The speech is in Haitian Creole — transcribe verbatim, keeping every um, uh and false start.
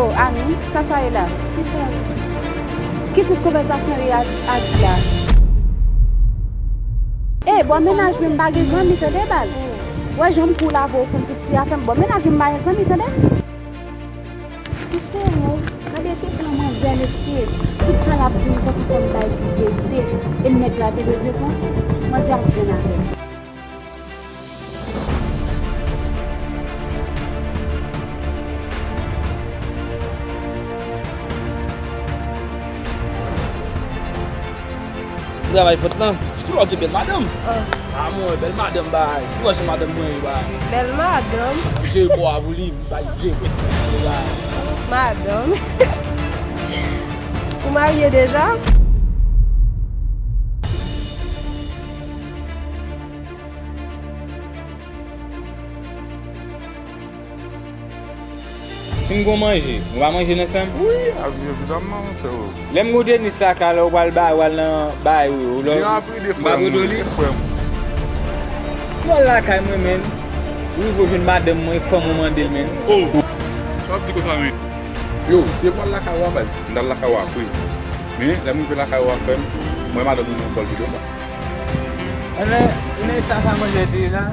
Oh, Ami, sa sa ye la? Ki tout konvèsasyon yo ak, ak Guy la? E, bò mennaj mwen, m pa gen zanmi, tande, baz. Wè jan m kou lave w konn tout ti afè m. Bò mennaj mwen, m pa gen zanmi, tande. Ki serye? Gade ki plan manzè, mesye. Tout tan l ap di m konsa fò m bay Guy verite. E nèg la te bezwen pran. Manzè ap jwenn avè l. Travay fòt lan. Sitou la w gen bèl madanm. Ah, mwen, bèl madanm bay. Sitou wè se madanm mwen ye bay. Bèl madanm. Jere kò a pou li, bay jere kò a pou li bay. Madanm. Ou marye deja? Si m gon manje, nou va manje nan san m? Wi, a, evidaman, monchè. Lè m gon tenis lakay la, ou pral bay, ou pral nan bay, wi, ou lè. Gen anpil de frè m, wi, de frè m. Ou al lakay mwen, menn. Ou rive jwenn madanm mwen, fanm ou mande l, menn. Oh! Sa w ap di konsa, menn? Yo, se pou al lakay ou a, baz. M t al lakay ou a vre. Men, lè m rive lakay ou a, frè m, mwen madanm mwen nan kòl videyo ba. Enben, men sa, sa manje di la.